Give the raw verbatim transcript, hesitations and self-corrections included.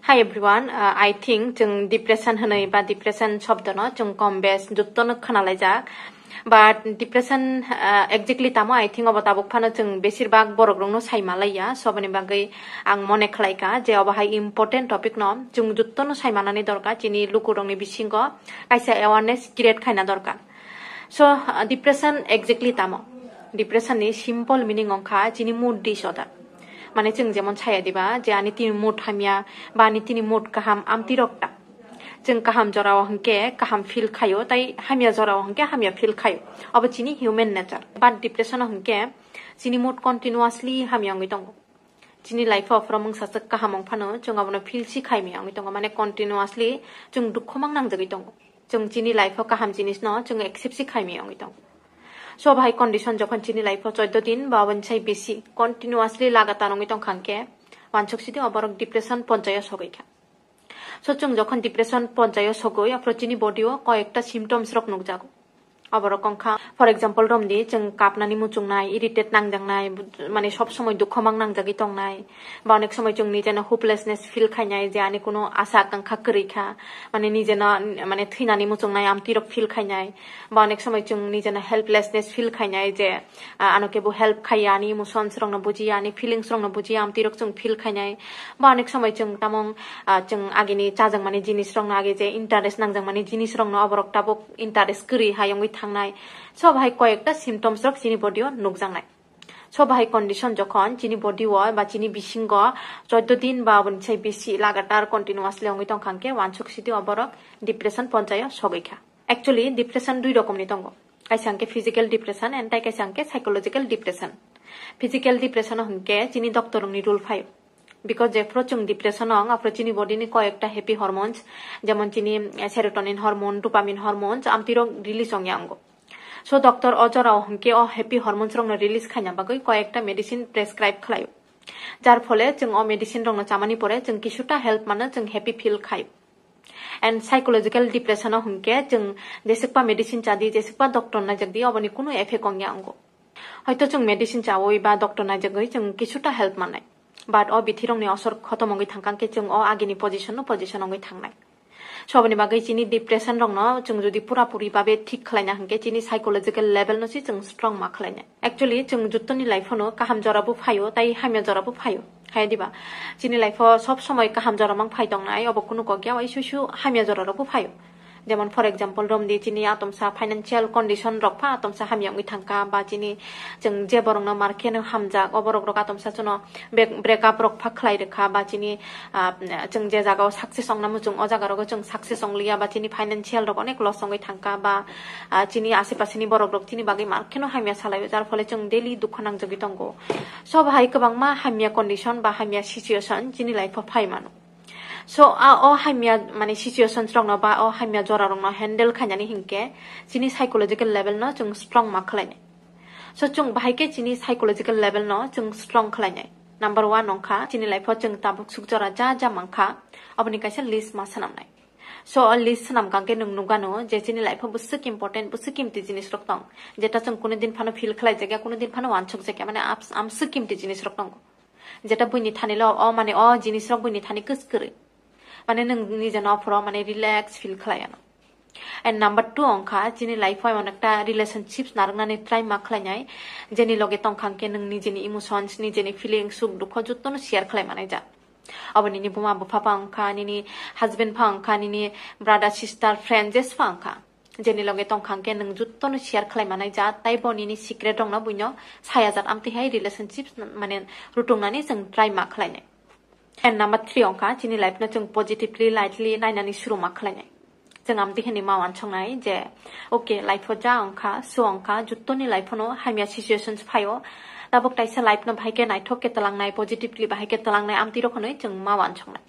Hi everyone, uh, I think chwng depression hwnwi ba depression shobdono chwng kom bes jottono khwnalaijak. But depression, uh, exactly tamo, I think obo tabuk phano chwng besir bak borok rokno sai malaiya. So, aboni bagwi ang mone khlaikha je obo hai important topic no chwng jottono sai manani dorkar, chini lukurokni bisingo kaisa awareness create khaina dorkar. So, uh, depression exactly tamo? Depression ni simple meaning wngkha chini mood disorder. Mane chwng jemon saya diba je ani tini mood hamya ba ani tini mood kaham, amtwi rok ta. Chwng kaham jorao hwnkhe kaham feel khaio, tai hamya jorao hwnkhe hamya feel khaio. Obo chini human nature. But depression o hwnkhe chini mood continuously hamya wngwi tongo. Chini life o aphuru mungsa swk kaham wng phano chwng abono feel si khaimaya wngwi tongo, mane continuously chwng dukhu mang nangjagwi tongo. Chwng chini life o kaham jinis no chwng accept si khaimaya wngwi tongo. So, bahai condition jokhon chini life o choddo din ba aboni sai besi continuously lagatar wngwi tongkha hwnkhe, wansuk sidi o borok depression ponchaio sogwi kha. So, chwng jokhon depression ponchaio sogwi, aphuru chini body o koyekta symptoms rok nukjago. Oborok wngkha, for example, romdi chwng kapnani muchungnai, irritate nangjaknai, mane sob somoi dukho mang nangjagwi tongnai, ba onek somoi chwng nijeno hopelessness feel khainai je ani kuno asa akangkha kwrwi kha, mane nijeno, mane thwinani muchungnai amtwi rok feel khainai, ba onek somoi chwng nijeno helplessness feel khainai je, ah, ano kebo help khaiya, ani emotions rokno bujiya, ani feelings rokno bujiya, amtwi rok chwng feel khainai, ba onek somoi chwng tamung, ah, chwng agini chajakmani jinis rokno, age je interest nangjakmani jinis rokno oborok tabuk interest kwrwi hai wngwi thangnai. So, bahai koyekta symptoms rok chini body o nukjaknai. So, bahai condition jokhon chini body o ba chini bisingo choddo din ba aboni sai besi lagatar continuously wngwi tongkha hwnkhe, wansuk sidi o borok depression ponchaio sogwi kha. Actually, depression dui rokomni tongo. Kaisa hwnkhe physical depression and tai kaisa hwnkhe psychological depression. Physical depression o hwnkhe chini doctor rokni rule phaio. Because jephuru chwng depression o wng, aphuru chini body ni koyekta happy hormones, jemon chini, eh, serotonin hormone, dopamine hormones, amtwi rok release wngya wngo. So, doctor o jora o hwnkhe o happy hormones rokno release khaina bagwi koyekta medicine prescribe khlaio. Jar phole chwng o medicine rokno chamani pore chwng kisuta help mano, chwng happy feel khaio. And psychological depression o hwnkhe chwng jeswkpa medicine chadi, jeswkpa doctor naijakdi, oboni kunu effect wngya wngo. Hoito chwng medicine chawi ba doctor naijagwi chwng kisuta help mannai. But o bithirokni osor khotom wngwi thangkha hwnkhe chwng o agini position no position wngwi thangnai. So, aboni bagwi chini depression rokno chwng jodi pura puri babe thik khlaina hwnkhe chini psychological level no se chwng strong ma khlainai. Actually, chwng jottoni life o no kaham jora bo phaio, tai hamya jora bo phaio. Hai diba? Chini life o sob somoi kaham jora mang phai tongnai, obo kunu kok ya, oi suisu hamya jora rok bo phaio. Jemon, for example, romdi chini atomsa financial condition rok pha atomsa hamya wngwi thangkha, ba chini chwng je borokno mar kheno hamjak, o borok rok atomsa chwngno break-, break up rok pha khlai rwkha, ba chini, ah, chwng je jagao success ongna muchung, o jaga rogo chwng success ongliya, ba chini financial rok onek loss wngwi thangkha, ba, ah, chini ase paseni borok rok chini bagwi mar kheno hamya salaio, jar phole chwng daily dukho nangjagwi tongo. So, bahai kwbangma hamya condition ba hamya situation chini life o phai mano. So, a, o hamya, mane, situations rokno ba o hamya jora rokno handle khainani hinkhe chini psychological level no chwng strong ma khlainai. So, chwng bahai khe chini psychological level no chwng strong khlainai. Number one wngkha, chini life o chwng tabuk suk jora ja ja mankha, oboni kaisa list ma swnamnai. So, o list swnam kang khe nwng nukgano je chini life o bwswk important, bwswk kimti jinis rok tong, jeta chwng kunu din phano feel khlai jakya, kunu din phano wansuk jakya, mane, abs-, amswk kimti jinis rok tongo. Jeta buini thani lo, o mane o jinis rok buini thani kwskwrwi. Mane nwng nijeno aphuru mane relax feel khlai ano. And number two wngkha, chini life o emon ekta relationships narwknani try ma khlainai, jeni loge tongkha hwnkhe nwng nijeni emotions, nijeni feelings, suk dukho jotono share khlai manai ja. Obo nini buma bupha pha wngkha, nini husband pha wngkha, nini brother, sister, friend, jes pha wngkha. Jeni loge tongkha hwnkhe nwng jotono share khlai manai ja, tei bo nini secret rokno buino saya jat, amtwi hai relationship mane rutungnani chwng try ma khlainai. And number three wngkha, chini life no chwng positively, lightly nainani suru ma khlainai. Chwng amtwi hwnwi ma wansuknai je, okay, life o ja wngkha, so wngkha, jottoni life no hamya situations phaio, tabuk taisa life no bahai khe naithok khe twlangnai, positively bahai khe twlangnai, amtwi rok hwnwi chwng ma wansuknai.